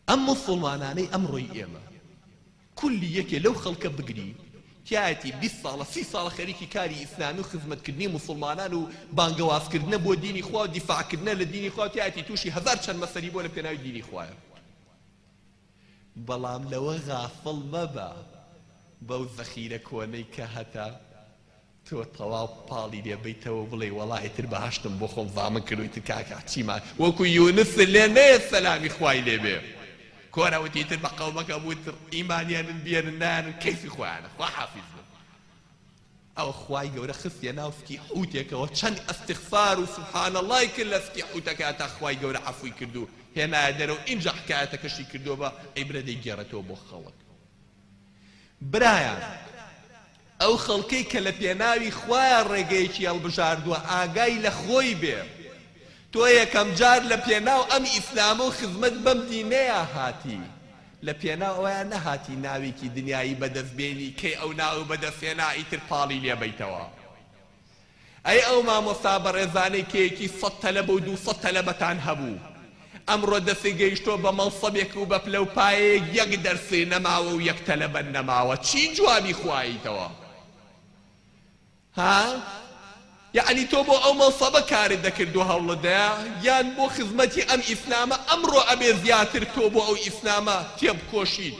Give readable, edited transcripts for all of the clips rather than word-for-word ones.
ئەم موسوڵمانانەی ئەمڕۆی ئێمە کولی یەکێ لەو خەڵکە بگری تیایەتی 20 ساڵە 30 ساڵە خەریکی کاری ئیسلامی و خزمەتکردنی موسوڵمانان و بانگەوازکردنە بۆ دینی خوا و دیفاعکردنە لە دینی خوا و تیایەتی تووشی هەزار چەرمەسەری بووە لە پێناوی دینی خوایە. بەڵام لەوە غافڵ مەبە بەو زەخیرە کۆنەی کە هەتە تۆ تەواو پاڵی لێ بەیتەوە و بڵێی وەڵا ئیتر بەهەشتم بۆ خۆم زامن کردو ئیتر کاکە چیمان وەکو یونس لێ نەیەت سەلامی خوای لێ بێ کۆرە وتی ئیتر بە قەومەکەم وت ئیمانیانن بیەنن نایەنن کەیفی خۆیانە خوا حافیز بن. ئەوە خوای گەورە خستیە ناو سکی حوتێکەوە چەند ئەستغفار و سبحان اللە ی کرد لە سکی حوتەکە تا خوای گەورە عەفوی کرد و هێنایە دەرەوە ئینجا حکایەتەکەشی کردوە بە عیبرە دەیگێڕێتەوە بۆ خەڵک برایان ئەو خەڵکەی کە لە پێناوی خوایە ڕێگەیەکی هەڵبژاردوە ئاگای لە خۆی بێ تۆ یەکەم جار لە پێناو ئەم ئیسلامە و خزمەت بەم دینەیا هاتی لە پێناو ئەوەیا نەهاتی ناوێکی دنیایی بەدەست بێنی کەی ئەو ناوەو بەدەست هێنا ئیتر پاڵی لێ بەیتەوە ئەی ئەو مامۆستا بەڕێزانەی کە یەکی سەت تەلەبە و دووسەت تەلەبەتان هەبوو ئەمڕۆ دەستی گەیشتوە بە مەنسەبێک و بە پلەو پایەیەک یەک دەرسێ نەماوە و یەک تەلەبە نەماوە چی جوابی خوایتەوە؟ ها؟ یەعنی تۆ بۆ ئەو مەنسەبە کارت دەکرد و هەوڵت دەیا یان بۆ خزمەتی ئەم ئیسلامە ئەمڕۆ ئەبێ زیاتر تۆ بۆ ئەو ئیسلامە تێبکۆشیت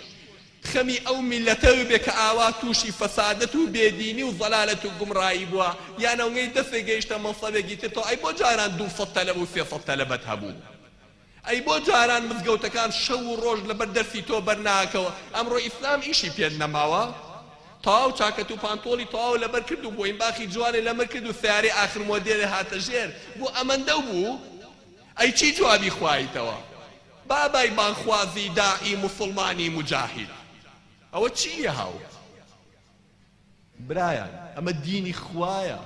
خەمی ئەو میللەتە ببێ کە ئاوا توشی فەسادەت و بێدینی و زەلالەت و گومڕایی بووە یان ئەونگەی دەستت گەیشتە مەنسەبێکی تر تۆ ئەی بۆ جاران 200 تەلەبە و 300 تەلەبەت هەبوو ئەی بۆ جاران مزگەوتەکان شەو و ڕۆژ لەبەر دەرسی تۆ بەرناکەوە ئەمڕۆ ئیسلام ئیشی پێت نەماوە تەواو چاکەت و پانتۆڵی تەواو لەبەر کرد و بۆینباخی جوانێ لەمر کرد و سەیارەی ئاخر مۆدێلێ هاتە ژێر بۆ ئەمەندەو بوو ئەی چی جوابی خوایتەوە بابای بانگخوازی داعی موسڵمانی موجاهید ئەوە چی لێهاو. برایان ئەمە دینی خوایە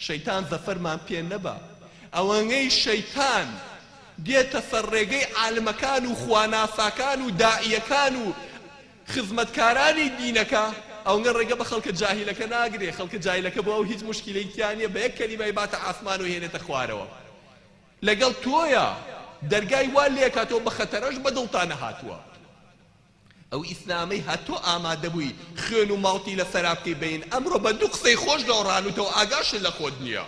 شەیتان زەفەرمان پێ نەبا ئەوەنەی شەیتان دێتە سەر ڕێگەی عالمەکان و خواناساکان و داعیەکان و خزمەتکارانی دینەکە ئەونە ڕێگە بە خەڵکە جاهیلەکە ناگرێ خەڵکە جاهیلەکە بۆ ئەو هیچ موشکیلەی تیا نیە بە یەک کەلیمە ئەیباتە ئاسمان و هێنێتە خوارەوە لەگەڵ تۆیە دەرگای وا لێکاتەوە بە خەتەرەش بە دڵتا نەهاتووە. ئەو ئیسلامەی هەتۆ ئامادەبووی خوێن و ماڵتی لەسەرا بکەی بەین ئەمڕۆ بە دوو قسەی خۆش دۆڕانوتەوە ئاگاشت لە خۆت نیە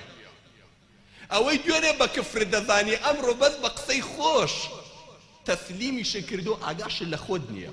ئەوەی دوێنێ بە کفرت دەزانی ئەمڕۆ بەس بە قسەی خۆش تەسلیمیشت کردو ئاگاشت لە خۆت نیە.